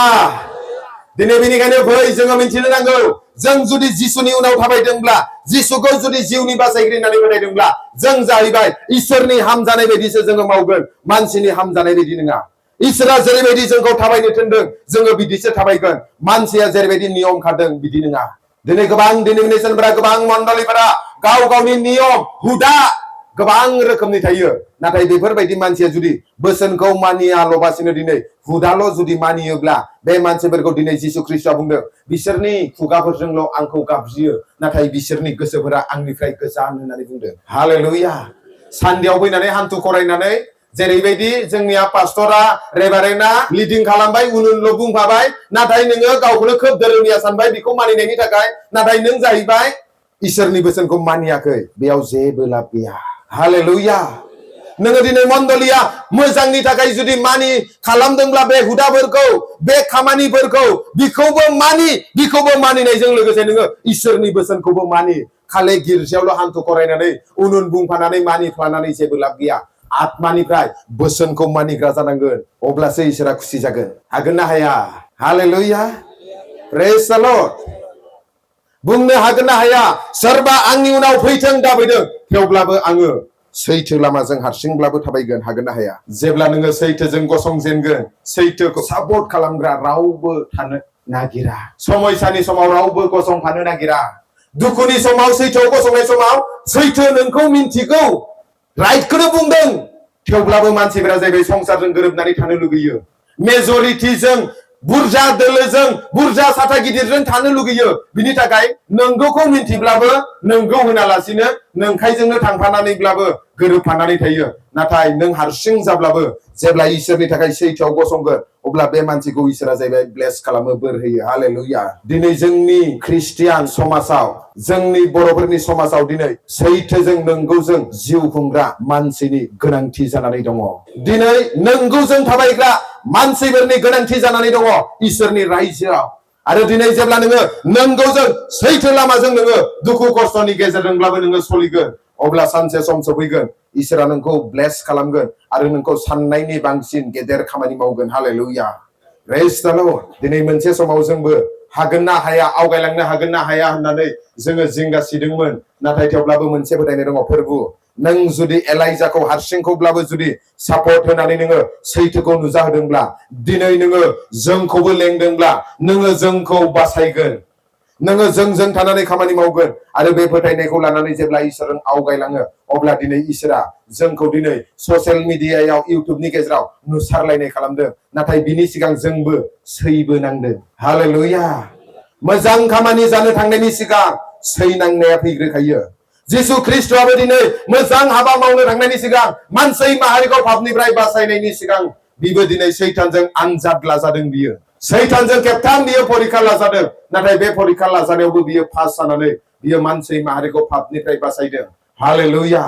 दिनै बेनिखायनो फै जोङो मिथिनो नांगौ, जों जुदि जिसुनि उनाव थाबायदोंब्ला, जिसुखौ जुदि जिउनि बासायगिरि होननानै फोथायदोंब्ला, जों जाहैबाय इसोरनि हामजानाय बायदिसो जोङो मावगोन, मानसिनि हामजानाय बायदि नङा। इसोरा जेरैबायदि जोंखौ थाबायनो थिनदों जोङो बिदिसो थाबायगोन। मानसिया जेरैबायदि नियम खादों बिदि नङा। दिनै गोबां डिनोमिनेसनफोरा, गोबां मण्डलीफोरा गाव गावनि नियम हुदा गोबां रोखोमनि थायो। नाथाय बेफोरबायदि मानसिया जुदि बोसोनखौ मानियाल'बासिनो दिनै हुदाल' जुदि मानियोब्ला, बे मानसिफोरखौ दिनै जिसु ख्रिस्टआ बुंदों, बिसोरनि खुगाफोरजोंल' आंखौ गाबज्रियो, नाथाय बिसोरनि गोसोफोरा आंनिफ्राय गोजान होननानै बुंदों। हालेलुया। सान्देआव फैनानै हान्थु खरायनानै जेरैबायदि जोंनिया पास्टरा रेभारेन्डआ लिडिं खालामबाय, उन उनल' बुंफाबाय, नाथाय नोङो गावखौनो खोब धोरोमनिया सानबाय बेखौ मानिनायनि थाखाय, नाथाय नों जाहैबाय इसोरनि बोसोनखौ मानियाखै। बेयाव जेबो लाब गैया। हालेलुया। नोङो दिनै मण्डलीया मोजांनि थाखाय जुदि मानि खालामदोंब्ला बे हुदाफोरखौ, बे खामानिफोरखौ, बिखौबो मानिनायजों लोगोसे नोङो इसोरनि बोसोनखौबो मानि। खालि गिर्जायावल' हान्थु खरायनानै उन उन बुंफानानै मानिफ्लानानै जेबो लाब गैया। आत्मानिफ्राय बोसोनखौ मानिग्रा जानांगोन, अब्लासो इसोरा खुसि जागोन। हागोन ना हाया? हालेलुया। Praise the lord. बुंनो हागोन ना हाया सोरबा आंनि उनाव फैथों दाफैथों थेवब्लाबो आङो सैथो लामाजों हारसिंब्लाबो थाबायगोन हागोन ना हाया जेब्ला नोङो सैथोजों गसंजेनगोन सैथोखौ सापर्ट खालामग्रा रावबो थानो नागिरा समयसानि समाव रावबो गसंफानो नागिरा दुखुनि समाव सैथोआव गसंनाय समाव सैथो नोंखौ मिन्थिगौ राइटखौनो बुंदों थेवब्लाबो मानसिफोरा जाहैबाय संसारजों गोरोबनानै थानो लुगैयो मेजरिटिजों बुरजा दोलोजों बुरजा साथा गिदिरजों थानो लुगैयो बिनि थाखाय नंगौखौ मिन्थिब्लाबो नंगौ होनालासिनो नंखायजोंनो थांफानानैब्लाबो गोरोबफानानै थायो नाथाय नों हारसिं जाब्लाबो जेब्ला इसोरनि थाखाय सैथोआव गसंगोन अब्ला बे मानसिखौ इसोरा जाहैबाय ब्लेस खालामो बोर होयो हालेलुया दिनै जोंनि ख्रिस्टियान समाजाव जोंनि बर'फोरनि समाजाव दिनै सैथोजों नंगौजों जिउ खुंग्रा मानसिनि गोनांथि जानानै दङ दिनै नंगौजों थाबायग्रा मानसिफोरनि गोनांथि जानानै दङ इसोरनि रायजोआव आरो दिनै जेब्ला नोङो नंगौजों सैथो लामाजों नोङो दुखु खस्थनि गेजेरजोंब्लाबो नोङो सलिगोन अब्ला सानसे सम सफैगोन इसोरा नोंखौ ब्लेस खालामगोन आरो नोंखौ साननायनि बांसिन गेदेर खामानि मावगोन हालेलुया प्रेज द लर्ड दिनै मोनसे समाव जोंबो हागोन ना हाया आवगायलांनो हागोन ना हाया होननानै जोङो जिंगासिदोंमोन नाथाय थेवब्लाबो मोनसे फोथायनाय दङ फोरबु नों जुदि एलाइजाखौ हारसिंखौब्लाबो जुदि सापर्ट होनानै नोङो सैथोखौ नुजाहोदोंब्ला दिनै नोङो जोंखौबो लेंदोंब्ला नोङो जोंखौ बासायगोन नोङो जोंजों थानानै खामानि मावगोन आरो बे फोथायनायखौ लानानै जेब्ला इसोरजों आवगायलाङो अब्ला दिनै इसोरा जोंखौ दिनै ससियेल मिडियायाव इउटुबनि गेजेराव नुसारलायनाय खालामदों नाथाय बिनि सिगां जोंबो सैबोनांदों हालेलुया मोजां खामानि जानो थांनायनि सिगां सैनांनाया फैग्रोखायो जिसु ख्रिस्टआबो दिनै मोजां हाबा मावनो थांनायनि सिगां मानसि माहारिखौ पापनिफ्राय बासायनायनि सिगां बिबो दिनै सैतानजों आनजाद लाजादों बियो सैतानजों खेबथाम बियो परीक्षा लाजादों नाथाय बे परीक्षा लाजानायावबो बियो पास जानानै बियो मानसि माहारिखौ पापनिफ्राय बासायदों हालेलुया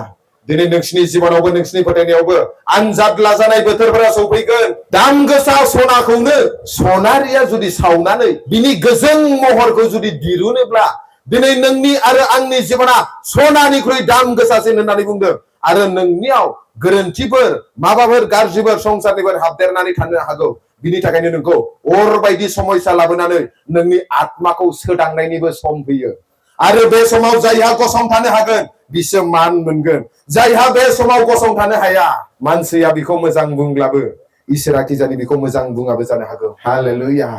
दिनै नोंसिनि जिबनावबो नोंसिनि फोथायनायावबो आनजाद लाजानाय बोथोरफोरा सफैगोन दाम गोसा सनाखौनो सनारिया जुदि सावनानै बिनि गोजों महरखौ जुदि दिरुनोब्ला दिनै नोंनि आरो आंनि जिबना सनानिख्रुइ दाम गोसासिन होननानै बुंदों आरो नोंनियाव गोरोन्थिफोर माबाफोर गाज्रिफोर संसारनिफोर हाबदेरनानै थानो हागौ बिनि थाखायनो नोंखौ अरबायदि समयसा लाबोनानै नोंनि आत्माखौ सोदांनायनिबो सम फैयो आरो बे समाव जायहा गसंथानो हागोन बिसो मान मोनगोन जायहा बे समाव गसंथानो हाया मानसिया बिखौ मोजां बुंब्लाबो इसोरा खिजानि बिखौ मोजां बुङाबो जानो हागौ हालेलुया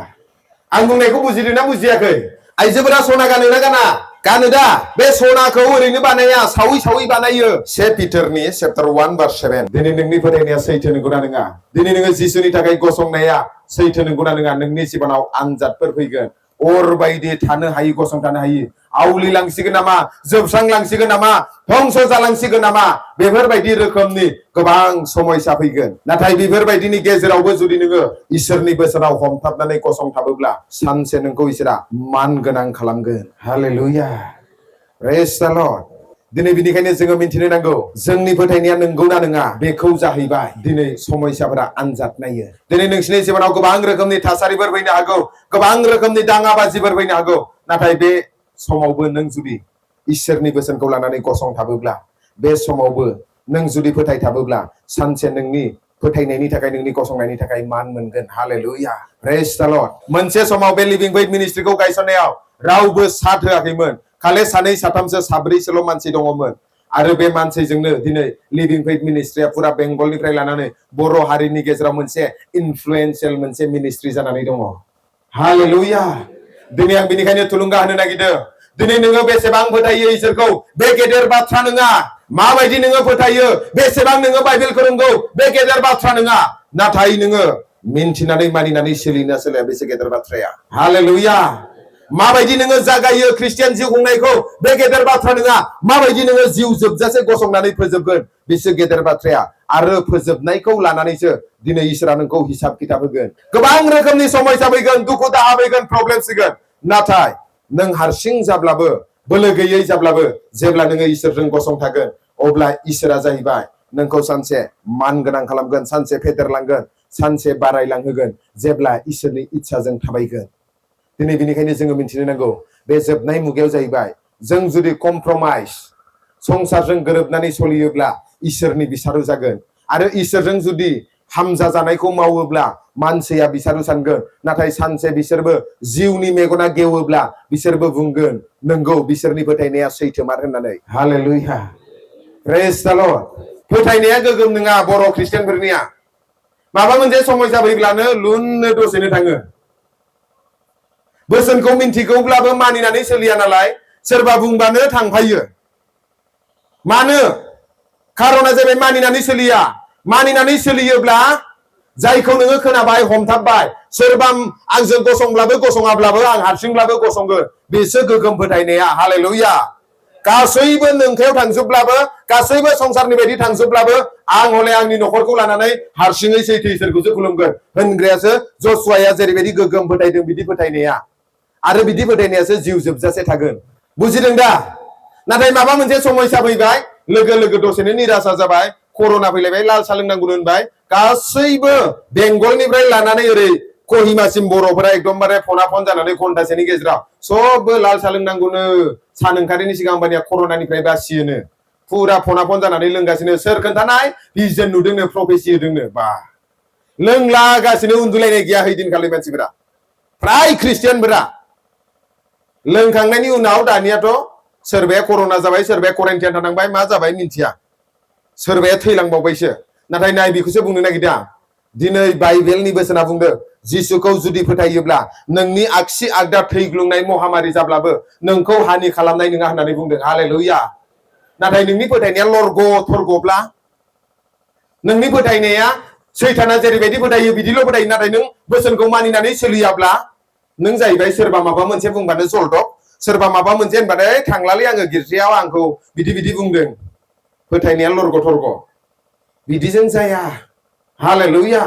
आं बुंनायखौ बुजिदों ना बुजियाखै आइजोफोरा सना गानो ना गाना गानो दा बे सनाखौ ओरैनो बानाया सावै सावै बानायो से पिटारनि चैप्टार 1 भार्स 7 दिनै नोंनि फोथायनाया सैथो नंगौना नङा दिनै नोङो जिसुनि थाखाय गसंनाया सैथो नंगौना नङा नोंनि जिबनाव आनजादफोर फैगोन अरबायदि थानो हायि गसंथानो हायि आवलिलांसिगोन नामा जोबस्रांलांसिगोन नामा धंस जालांसिगोन नामा बेफोरबायदि रोखोमनि गोबां समयसा फैगोन नाथाय बेफोरबायदिनि गेजेरावबो जुदि नोङो इसोरनि बोसोराव हमथाबनानै गसंथाबोब्ला सानसे नोंखौ इसोरा मान गोनां खालामगोन हालेलुया प्रेज द लर्ड दिनै बिनिखायनो जोङो मिन्थिनो नांगौ जोंनि फोथायनाया नंगौना नङा बेखौ जाहैबाय दिनै समयसाफोरा आनजाद नायो दिनै नोंसिनि जिबनाव गोबां रोखोमनि थासारिफोर फैनो हागौ गोबां रोखोमनि दाङाबाजिफोर फैनो हागौ नाथाय बे समावबो नों जुदि इसोरनि बोसोनखौ लानानै गसंथाबोब्ला बे समावबो नों जुदि फोथायथाबोब्ला सानसे नोंनि फोथायनायनि थाखाय नोंनि गसंनायनि थाखाय मान मोनगोन हालेलुया प्रेज द लर्ड मोनसे समाव बे लिभिं फेथ मिनिस्ट्रिखौ गायसननायाव रावबो साथ होआखैमोन खालि सानै साथामसो साब्रैसोल' मानसि दङमोन आरो बे मानसिजोंनो दिनै लिभिं फेथ मिनिस्ट्रिया पुरा बेंगलनिफ्राय लानानै बर' हारिनि गेजेराव मोनसे इनफ्लुएन्शियेल मोनसे मिनिस्ट्रि जानानै दङ हालेलुया दिनै आं बिनिखायनो थुलुंगा होनो नागिरदों दिनै नोङो बेसेबां फोथायो इसोरखौ बे गेदेर बाथ्रा नङा माबायदि नोङो फोथायो बेसेबां नोङो बाइबेलखौ रोंगौ बे गेदेर बाथ्रा नङा नाथाय नोङो मिन्थिनानै मानिनानै सोलिना सोलिया बेसे गेदेर बाथ्राया हालेलुया माबायदि नोङो जागायो ख्रिस्टियान जिउ खुंनायखौ बे गेदेर बाथ्रा नङा माबायदि नोङो जिउ जोबजासे गसंनानै फोजोबगोन बेसो गेदेर बाथ्राया आरो फोजोबनायखौ लानानैसो दिनै इसोरा नोंखौ हिसाब खिथाब होगोन गोबां रोखोमनि समयसा फैगोन दुखु दाहा फैगोन प्रब्लेम फैगोन नाथाय नों हारसिं जाब्लाबो बोलो गैयै जाब्लाबो जेब्ला नोङो इसोरजों गसंथागोन अब्ला इसोरा जाहैबाय नोंखौ सानसे मान गोनां खालामगोन सानसे फेदेरलांगोन सानसे बारायलांहोगोन जेब्ला इसोरनि इच्छाजों थाबायगोन दिनै बेनिखायनो जोङो मिन्थिनो नांगौ बे जोबनाय मुगायाव जाहैबाय जों जुदि कमप्रमाइज संसारजों गोरोबनानै सलियोब्ला इसोरनि बिसारो जागोन आरो इसोरजों जुदि हामजा जानायखौ मावोब्ला मानसिया बिसोरो सानगोन नाथाय सानसे बिसोरबो जिउनि मेगना गेवोब्ला बिसोरबो बुंगोन नंगौ बिसोरनि फोथायनाया सैथोमार होननानै हालेलुया प्रेज द लर्ड फोथायनाया गोगोम नङा बर' ख्रिस्टियानफोरनिया माबा मोनसे समस्या फैब्लानो लुननो दसेनो थाङो बोसोनखौ मिन्थिगौब्लाबो मानिनानै सोलिया नालाय सोरबा बुंबानो थांफायो मानो खारना जाबाय मानिनानै सोलियोब्ला जायखौ नोङो खोनाबाय हमथाबबाय सोरबा आंजों गसंब्लाबो गसङाब्लाबो आं हारसिंब्लाबो गसंगोन बेसो गोगोम फोथायनाया हालेलुया गासैबो नोंखायाव थांजोबब्लाबो गासैबो संसारनि बायदि थांजोबब्लाबो आं हले आंनि नखरखौ लानानै हारसिङै सैथो इसोरखौसो खुलुमगोन होनग्रायासो जसुवाया जेरैबायदि गोगोम फोथायदों बिदि फोथायनाया आरो बिदि फोथायनायासो जिउ जोबजासे थागोन बुजिदों दा नाथाय माबा मोनसे समस्या फैबाय लोगो लोगो दसेनो निराशा जाबाय कर'ना फैलायबाय लाल साहा लोंनांगौनो होनबाय गासैबो बेंगलनिफ्राय लानानै ओरै कहिमासिम बर'फोरा एकदमबारे फनाफन जानानै घन्टासेनि गेजेराव सबबो लाल साहा लोंनांगौनो सान ओंखारैनि सिगां होमबानिया कर'नानिफ्राय बासियोनो फुरा फनाफन जानानै लोंगासिनो सोर खोन्थानाय भिजन नुदोंनो प्रफेसि होदोंनो बा लोंलागासिनो उन्दुलायनाय गैया हैदिनखालि मानसिफोरा फ्राय ख्रिस्टियानफोरा लोंखांनायनि उनाव दानियाथ' सोरबाया कर'ना जाबाय सोरबाया क्वारेन्टाइन थानांबाय मा जाबाय मिन्थिया सोरबाया थैलांबावबायसो नाथाय नाय बेखौसो बुंनो नागिरदों आं दिनै बाइबेलनि बोसोना बुंदों जिसुखौ जुदि फोथायोब्ला नोंनि आगसि आगदा थैग्लुंनाय महामारि जाब्लाबो नोंखौ हानि खालामनाय नङा होननानै बुंदों हालेलुया नाथाय नोंनि फोथायनाया लरग' थरग'ब्ला नोंनि फोथायनाया सैताना जेरैबायदि फोथायो बिदिल' फोथायो नाथाय नों बोसोनखौ मानिनानै सोलियाब्ला नों जाहैबाय सोरबा माबा मोनसे बुंबानो जलदब सोरबा माबा मोनसे होनबाथाय थांलालै आङो गिर्जायाव आंखौ बिदि बुंदों फोथायनाया लरग' थरग' बिदिजों जाया हालेलुया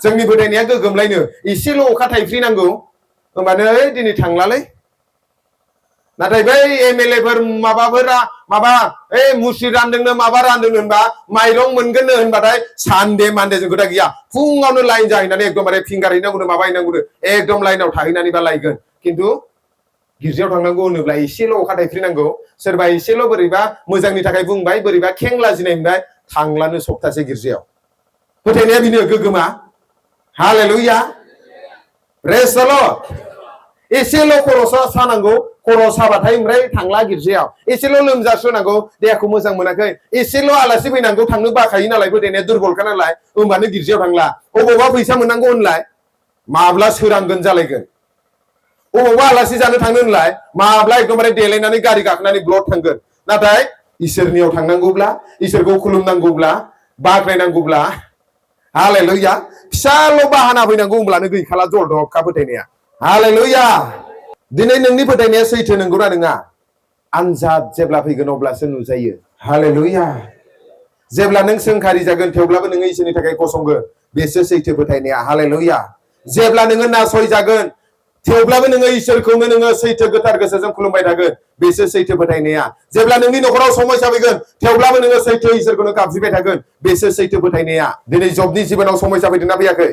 जोंनि फोथायनाया गोगोमलायनो एसेल' अखा थाइफ्रिनांगौ होमबानो दिनै थांलालै नाथाय बै एमएलए फोर माबाफोरा माबा मुस्रि रानदोंनो माबा रानदोंनो होनबा माइरं मोनगोननो होनबाथाय सानदे मानदेजों खोथा गैया फुङावनो लाइन जाहैनानै एकदमबारे फिंगार हैनांगौनो माबा हैनांगौनो एकदम लाइनाव थाहैनानैबा लायगोन खिन्थु गिर्जायाव थांनांगौ होनोब्ला एसेल' अखा थाइफ्रिनांगौ सोरबा एसेल' बोरैबा मोजांनि थाखाय बुंबाय बोरैबा खें लाजिनाय मोनबाय थांलानो सप्तासे गिर्जायाव फोथायनाया बेनो गोगोमा हालेलुया प्रेज द लर्ड एसेल' खर'सा सानांगौ खर' साबाथाय ओमफ्राय थांला गिर्जायाव एसेल' लोमजास्रोनांगौ देहाखौ मोजां मोनाखै एसेल' आलासि फैनांगौ थांनो बाखायो नालाय फोथायनाया दुरबलखा नालाय होमबानो गिर्जायाव थांला अबावबा फैसा मोननांगौ होनलाय माब्ला सोरांगोन जालायगोन अबावबा आलासि जानो थांनो होनलाय माब्ला एकदमबारे देलायनानै गारि गाखोनानै ब्लड थांगोन नाथाय इसोरनियाव थांनांगौब्ला इसोरखौ खुलुमनांगौब्ला बाख्नायनांगौब्ला हालेलुया फिसाल' बाहाना फैनांगौ होमब्लानो गैखाला जलदबखा फोथायनाया हालेलुया दिनै नोंनि फोथायनाया सैथो नंगौना नङा आनजाद जेब्ला फैगोन अब्लासो नुजायो हालेलुया जेब्ला नों सोंखारि जागोन थेवब्लाबो नोङो इसोरनि थाखाय गसंगोन बेसो सैथो फोथायनाया हालेलुया जेब्ला नोङो नासय जागोन थेवब्लाबो नोङो इसोरखौनो नोङो सैथो गोथार गोसोजों खुलुमबाय थागोन बेसो सैथो फोथायनाया जेब्ला नोंनि नखराव समस्या फैगोन थेवब्लाबो नोङो सैथो इसोरखौनो गाबज्रिबाय थागोन बेसो सैथो फोथायनाया दिनै जबनि जिबनाव समस्या फैदोंना फैयाखै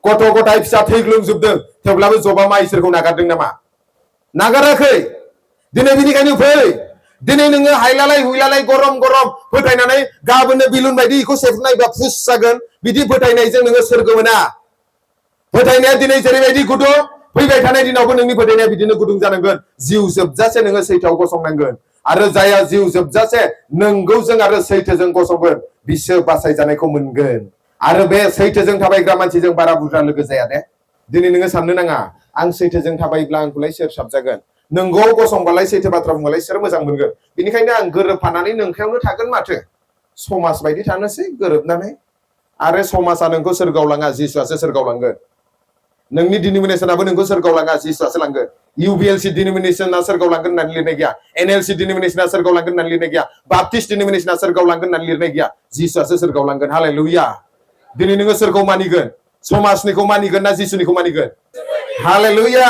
गथ' गथाय फिसा थैग्लुंजोबदों थेवब्लाबो जबा मा इसोरखौ नागारदों नामा नागाराखै दिनै बेनिखायनो फै दिनै नोङो हायलालाय हुइलालाय गरम गरम फोथायनानै गाबोननो बिलुन बायदि बेखौ सेबनायबा फुस जागोन बिदि फोथायनायजों नोङो सोरगो मोना फोथायनाया दिनै जेरैबायदि गुदुं फैबाय थानाय दिनावबो नोंनि फोथायनाया बिदिनो गुदुं जानांगोन जिउ जोबजासे नोङो सैथोआव गसंनांगोन आरो जाया जिउ जोबजासे नंगौजों आरो सैथोजों गसंगोन बिसोर बासायजानायखौ मोनगोन आरो बे सैथोजों थाबायग्रा मानसिजों बारा बुरजा लोगो जाया दे दिनै नोङो साननो नाङा आं सैथोजों थाबायब्ला आंखौलाय सोर साबजागोन नोंगौआव गसंबालाय सैथो बाथ्रा बुंबालाय सोर मोजां मोनगोन बेनिखायनो आं गोरोबफानानै नोंखायावनो थागोन माथो समाज बायदि थानोसै गोरोबनानै आरो समाजा नोंखौ सोरगोआव लाङा जिसुआसो सोरगोआव लांगोन नोंनि डिनोमिनेसनाबो नोंखौ सोरगोआव लाङा जिसुआसो लांगोन इउबिएलसि डिनोमिनेसना सोरगोआव लांगोन होननानै लिरनाय गैया एनएलसि डिनोमिनेसना सोरगोआव लांगोन होननानै लिरनाय गैया बाप्टिस्ट डिनोमिनेसना सोरगोआव लांगोन होननानै लिरनाय गैया जिसुआसो सोरगोआव लांगोन हालेलुया दिनै नोङो सोरखौ मानिगोन समाजनिखौ मानिगोन ना जिसुनिखौ मानिगोन हालेलुया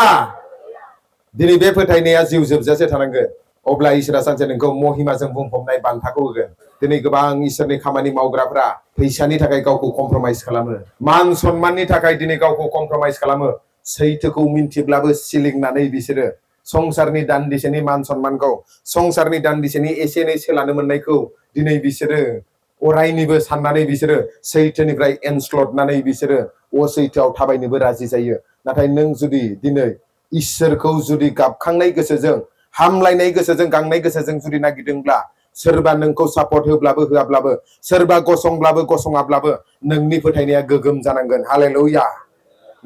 दिनै बे फोथायनाया जिउ जोबजासे थानांगोन अब्ला इसोरा सानसे नोंखौ महिमाजों बुंफबनाय बान्थाखौ होगोन दिनै गोबां इसोरनि खामानि मावग्राफ्रा फैसानि थाखाय गावखौ कमप्रमाइज खालामो मान सन्माननि थाखाय दिनै गावखौ कमप्रमाइज खालामो सैथोखौ मिन्थिब्लाबो सिलिंनानै बिसोरो संसारनि दान्दिसेनि मान सन्मानखौ संसारनि दान्दिसेनि एसे एनै सोलानो मोननायखौ दिनै बिसोरो अरायनिबो साननानै बिसोरो सैथोनिफ्राय एनस्लदनानै बिसोरो असैथोआव थाबायनोबो राजि जायो। नाथाय नों जुदि दिनै इसोरखौ जुदि गाबखांनाय गोसोजों, हामलायनाय गोसोजों, गांनाय गोसोजों जुदि नागिरदोंब्ला, सोरबा नोंखौ सापर्ट होब्लाबो होआब्लाबो, सोरबा गसंब्लाबो गसङाब्लाबो नोंनि फोथायनाया गोगोम जानांगोन। हालेलुया।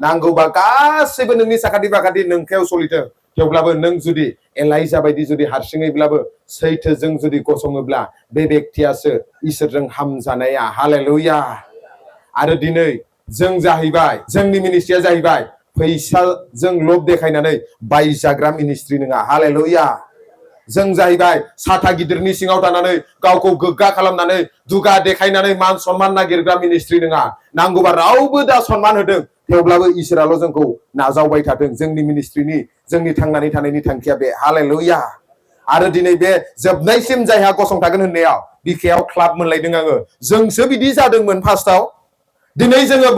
नांगौबा गासैबो नोंनि साखाथि फाखाथि नोंखायाव सलिथों, थेवब्लाबो नों जुदि एलाइजा बायदि जुदि हारसिङैब्लाबो सैथोजों जुदि गसङोब्ला बे बेक्तियासो इसोरजों हामजानाया। हालेलुया। आरो दिनै जों जाहैबाय, जोंनि मिनिस्ट्रिया जाहैबाय फैसाजों लब देखायनानै बायजाग्रा मिनिस्ट्रि नङा। हालेलुया। जों जाहैबाय साथा गिदिरनि सिङाव थानानै गावखौ गोग्गा खालामनानै दुगा देखायनानै मान सन्मान नागिरग्रा मिनिस्ट्रि नङा। नांगौबा रावबो दा सन्मान होदों, थेवब्लाबो इसोराल' जोंखौ नाजावबाय थाथों। जोंनि मिनिस्ट्रिनि, जोंनि थांनानै थानायनि थांखिया बे। हालेलुया। आरो दिनै बे जोबनायसिम जायहा गसंथागोन होननायाव बिखायाव क्लाब मोनलायदों आङो। जोंसो बिदि जादोंमोन फार्स्टआव। दिनै जोङो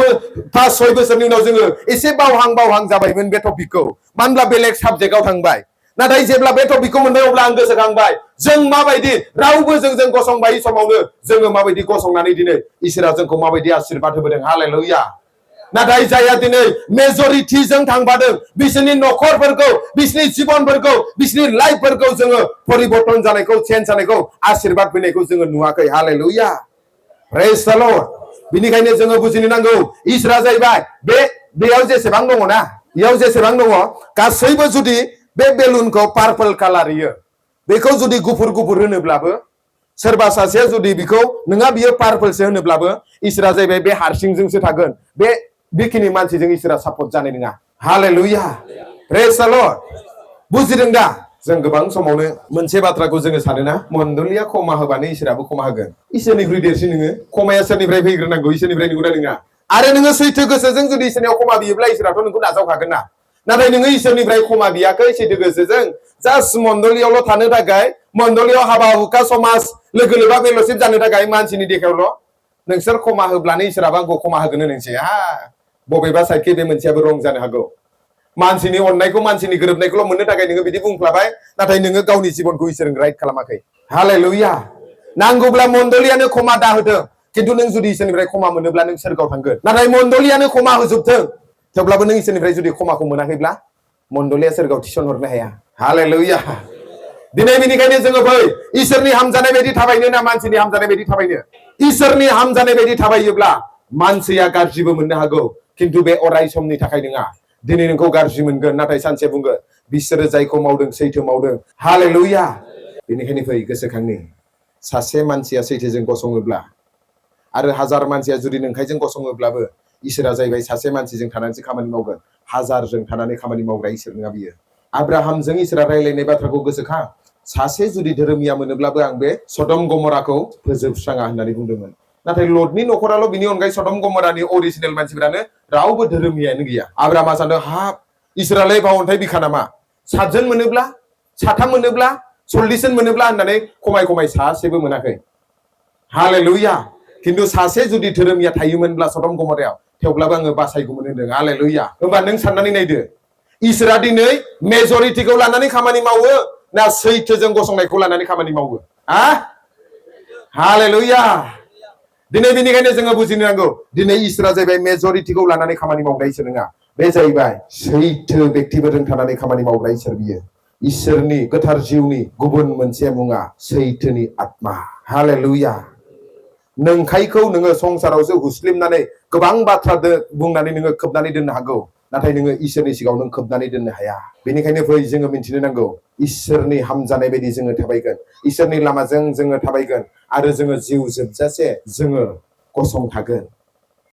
5-6 बोसोरनि उनाव जोङो एसे बावहां जाबायमोन बे टपिकखौ, मानो होनब्ला बेलेग साबजेक्टआव थांबाय। नाथाय जेब्ला बे टपिकखौ मोनबाय अब्ला आं गोसोखांबाय, जों माबायदि रावबो जोंजों गसंबाय समावनो जोङो माबायदि गसंनानै दिनै इसोरा जोंखौ माबायदि आशीर्बाद होबोदों। हालेलुया। नाथाय जायहा दिनै मेजरिटिजों थांबादों, बिसोरनि नखरफोरखौ, बिसोरनि जिबनफोरखौ, बिसोरनि लाइफफोरखौ जोङो परिबर्तन जानायखौ, चेन्ज जानायखौ, आशीर्बाद फैनायखौ जोङो नुवाखै। हालेलुया। Praise the lord. बिनिखायनो जोङो बुजिनो नांगौ, इसोरा जाहैबाय बेयाव जेसेबां दङ ना, बेयाव जेसेबां दङ गासैबो जुदि बे बेलुनखौ पार्पल कालार, बेखौ जुदि गुफुर होनोब्लाबो, सोरबा सासेया जुदि बेखौ नङा बियो पार्पलसो होनोब्लाबो, इसोरा जाहैबाय बे हारसिंजोंसो थागोन। बेखिनि मानसिजों इसोरा सापर्ट जानाय नङा। हालेलुया। Praise the lord. बुजिदों दा? जों गोबां समावनो मोनसे बाथ्राखौ जोङो सानोना, मण्डलिया खमा होबानो इसोराबो खमा होगोन। इसोरनिख्रुइ देरसिन नोङो। खमाया सोरनिफ्राय फैग्रोनांगौ? इसोरनिफ्राय, नंगौना नङा? आरो नोङो सैथो गोसोजों जुदि इसोरनियाव खमा बियोब्ला इसोराथ' नोंखौ नाजावखागोन ना। नाथाय नोङो इसोरनिफ्राय खमा बियाखै सैथो गोसोजों, जास्ट मण्डलियावल' थानो थाखाय, मण्डलियाव हाबा हुखा समाज लोगो लोगो फेल'शिप जानो थाखाय मानसिनि देखायावल' नोंसोर खमा होब्लानो इसोराबो आंखौ खमा होगोन होनोसै। बबेबा साइडखै बे मोनसेयाबो रं जानो हागौ। मानसिनि अननायखौ, मानसिनि गोरोबनायखौल' मोननो थाखाय नोङो बिदि बुंफ्लाबाय, नाथाय नोङो गावनि जिबनखौ इसोरजों राइट खालामाखै। हालेलुया। नांगौब्ला मण्डलियानो खमा दाहोथों, खिन्थु नों जुदि इसोरनिफ्राय खमा मोनोब्ला नों सोरगोआव थांगोन। नाथाय मण्डलियानो खमा होजोबथों, थेवब्लाबो नों इसोरनिफ्राय जुदि खमाखौ मोनाखैब्ला मण्डलिया सोरगोआव थिसनहरनो हाया। हालेलुया। दिनै बेनिखायनो जोङो फै, इसोरनि हामजानाय बायदि थाबायनो ना मानसिनि हामजानाय बायदि थाबायनो? इसोरनि हामजानाय बायदि थाबायोब्ला मानसिया गाज्रिबो मोननो हागौ, खिन्थु बे अराय समनि थाखाय नङा। दिनै नोंखौ गाज्रि मोनगोन, नाथाय सानसे बुंगोन बिसोरो जायखौ मावदों सैथो मावदों। हालेलुया। बेनिखायनो फै गोसोखांनि, सासे मानसिया सैथोजों गसङोब्ला आरो हाजार मानसिया जुदि नोंखायजों गसङोब्लाबो इसोरा जाहैबाय सासे मानसिजों थानानैसो खामानि मावगोन, हाजारजों थानानै खामानि मावग्रा इसोर नङा बियो। आब्राहामजों इसोरा रायलायनाय बाथ्राखौ गोसोखां, सासे जुदि धोरोमिया मोनोब्लाबो आं बे सदम गमराखौ फोजोबस्राङा होननानै बुंदोंमोन। नाथाय लटनि नखराल' बिनि अनगायै सदम गमरानि अरिजिनेल मानसिफोरानो रावबो धोरोमियानो गैया। आब्राहामा सानदों, हाब इसोरालाय बावन्थाय बिखा नामा? 7 जन मोनोब्ला, 3 मोनोब्ला, 40 जन मोनोब्ला होननानै खमाय सासेबो मोनाखै। हालेलुया। खिन्थु सासे जुदि धोरोमिया थायोमोनब्ला सदम गमरायाव, थेवब्लाबो आङो बासायगौमोन होनदों। हालेलुया। होमबा नों साननानै नायदो, इसोरा दिनै मेजरिटिखौ लानानै खामानि मावो ना सैथोजों गसंनायखौ लानानै खामानि मावो? हालेलुया। दिनै बेनिखायनो जोङो बुजिनो नांगौ, दिनै इसोरा जाहैबाय मेजरिटिखौ लानानै खामानि मावग्रा इसोर नङा। बे जाहैबाय सैथो बेक्तिफोरजों थानानै खामानि मावग्रा इसोर बियो। इसोरनि गोथार जिउनि गुबुन मोनसे मुङा सैथोनि आत्मा। हालेलुया। नोंखायखौ नोङो संसारावसो हुस्लिमनानै गोबां बाथ्रा बुंनानै नोङो खोबनानै दोननो हागौ, नाथाय नोङो इसोरनि सिगाङाव नों खोबनानै दोननो हाया। बेनिखायनो फै जोङो मिन्थिनो नांगौ, इसोरनि हामजानाय बायदि जोङो थाबायगोन, इसोरनि लामाजों जोङो थाबायगोन, आरो जोङो जिउ जोबजासे जोङो गसंथागोन।